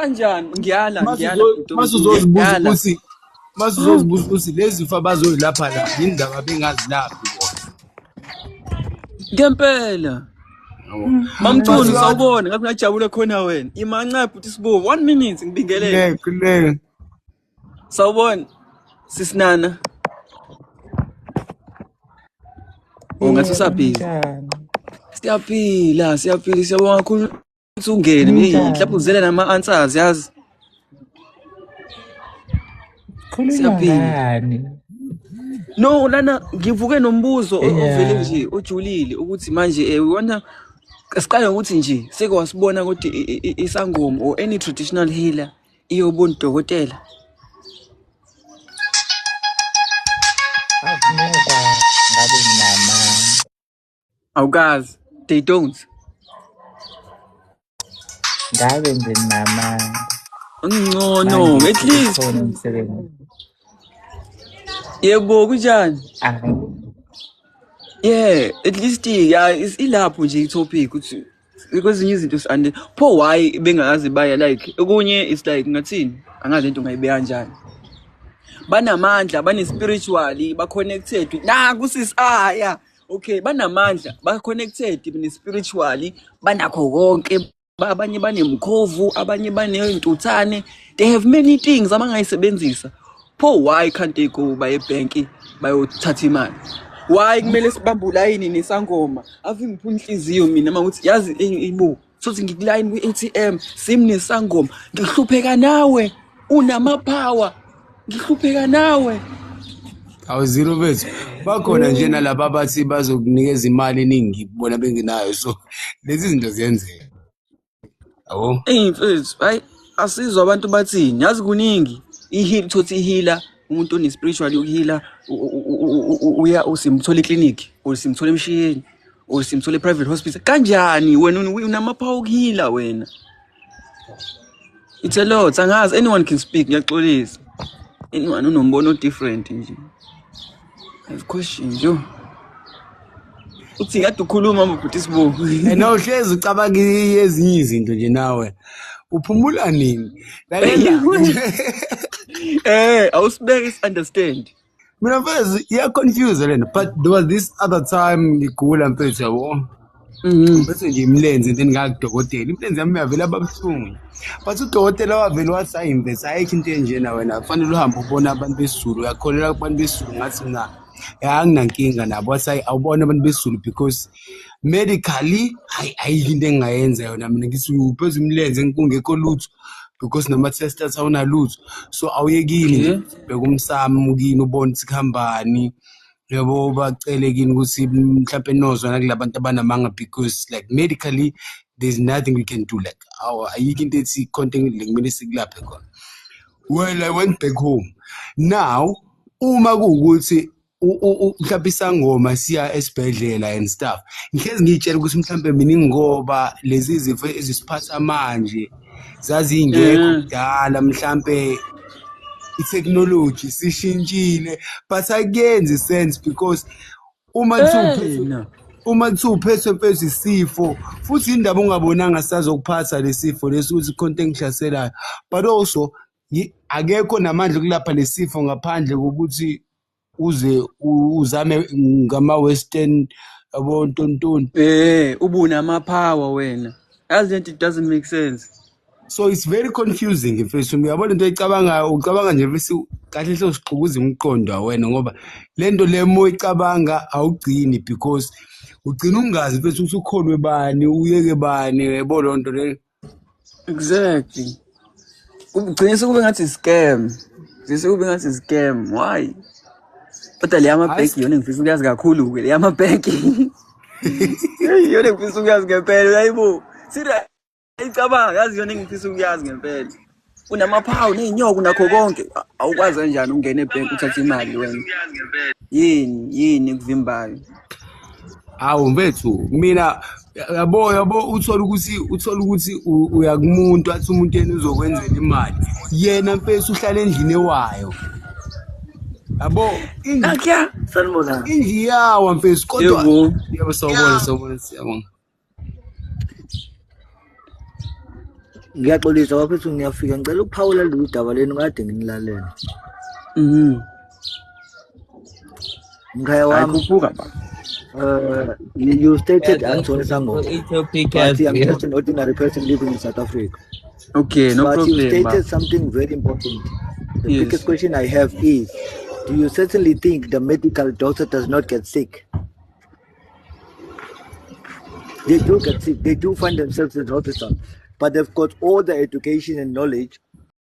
Kanjani? Ngiyala, ngiyala bhuti Mase uzozibuza ngiyala. ukuthi mase uzozibuza ukuthi lezi zifo abazoyilapha la yini ndaba bengazilaphi bona. Ngempela. Yabo. Mamthunu But sawubona, ngathi ngajabula khona wena. Imanca bhuti Sibu, 1 minute ngibingelele. le kule Sawubona sisinana. Oh ngathi Yebo, usabhizi. ninjani? Siyaphila, siyaphila, siyabonga kakhulu ukuthi ungene. Hey, mhlawumbe Ninjani? uzele nama answers yazi. Khulunywa Siyaphila. ngani? No, lana ngivuke nombuzo ovele Yeah. nje ojulile ukuthi manje wona siqale ngokuthi nje seke wasibona ukuthi isangoma or any traditional healer iyobona udokotela. I've never ngabe nginamanga. Awukazi. They don't. Ngabe nje nginamanga. No, no, Manje at least. ukhona umsebenzi. Yebo, kunjani? Ah, Yeah, at least yeah, ilapho nje i-topic ukuthi kwezinye izinto and pho why bengakaze baya like okunye it's like ngathini angazi lento ngayibeka kanjani. Banamandla, bane spiritually, ba connected. Naku sis ah yeah. Okay, banamandla, ba connected ne spiritually, banakho konke. Abanye banemkhovu, abanye baney'ntuthane. They have many things abangayisebenzisa. Pho why can't they go baye ebhenki bayothatha imali? Why kumele sibambe ulayini nesangoma? Ave ngipha inhliziyo mina uma ukuthi yazi ibo. Sothi ngikulayini kwi-ATM simnesangoma. Ngihlupheka nawe unama-power. Ngihlupheka nawe. Awu zero bethu. Bakhona nje nalaba abathi bazokunikeza imali eningi bona bengenayo so lezi zinto ziyenzeka. Yabo. Eyi mfethu, hayi asizwa abantu bathini. Yazi kuningi. I-heal thothi i-healer umuntu one spiritual ukuhealer uya usimthola eclinic or simthola emshiyeni or simthola e-private hospital. Kanjani wena unama-power okuhealer wena? It's a lot. Angazi anyone can speak ngiyaxolisa. Anyone unombono different nje. I have questions yo. Uthi kade ukhuluma bhuti Sibu. And awuhlezi ucabanga ezinye izinto nje nawe. Uphumula nini? Lalela. Awusibeke is understand. Mina mfethu iya-confuse lento but there was this other time ngigula mfethu yabo. Bese nje imilenze into engakudokotela imilenze yami yavela ababuhlungu but udokotela wavele wathi hayi mfethu ayikho into enjena wena kufanele uhambe ubone abantu besiZulu uyakholelwa kubantu besiZulu ngathi mina anginankinga nabo wathi hayi awubone abantu besiZulu because medically hayi ayikho into engingayenza yona mina ngithi uphethe umlenze kungekho lutho because nama-test athi awunalutho so awuyekini nje bheka umsamo kini ubone ukuthi kuhambani yabo bacele kini ukuthi mhlawumbe nozwana kulabantu abanamanga because like medically there's nothing we can do like ayikho into ethi content le kumele sikulaphe khona. Well, I went back home. Now uma kuwukuthi mhlawumbe isangoma siya esibhedlela and stuff, ngihlezi ngiyitshela ukuthi mhlawumbe mina ingoba lezi zifo ezisiphatha manje zazingekho kudala, mhlambe i-technology sishintshile, but akuyenzi sense because uma kuthiwa uma kuthiwa uphethwe mfethu isifo futhi indaba ungabonanga sazokuphatha lesifo lesi ukuthi khona into engihlaselayo, but also akekho namandla okulapha lesifo ngaphandle kokuthi uze uzame ngama-western yabo ntontoni. Ubunama-power wena. Yazi lento it doesn't make sense. So it's very confusing mfethu. Uyabona into oyicabangayo, ucabanga nje mfethu kahle hle usixukuza umqondo wena ngoba lento le uma uyicabanga awugcini because ugcina ungazi mfethu ukuthi ukholwe bani, uyeke bani, yabo loo nto leyo. Exactly. Ugcine sekube ngathi scam. Sekube ngathi scam. Why? Kodwa le yamabhenki iyona engifisa ukuyazi kakhulu-ke le yamabhenki. Iyona engifisa ukuyazi ngempela uyayibo. Serious icabanga yazi iyona engifisa ukuyazi ngempela. Unamaphawu ney'nyoka unakho konke. Awukwazi kanjani ukungena ebhenki uthathe imali wena? Yini yini ekuvimbayo? Hawu mfethu mina yabo uthola ukuthi uya kumuntu athi umuntu yena uzokwenzela imali. Yena mfethu uhlala endlini ewayo. Yabo Akya sanibona. Indlu iyawa mfethu kodwa yebo sawubona sawubona siyabonga. Ngiyaxolisa bafethu, ngiyafika, ngicela ukuphawula lolu daba lenu kade nginilalela. Mkhaya Hayi, wami, khuphuka ba. You stated angisona isangoma, I-topic but I'm yazi. just an ordinary person living in South Africa. Okay, no But you problem ba. stated something very important. The Yes. biggest question I have is, do you certainly think the medical doctor does not get sick? They do get sick. They do find themselves in hospital, but they've got all the education and knowledge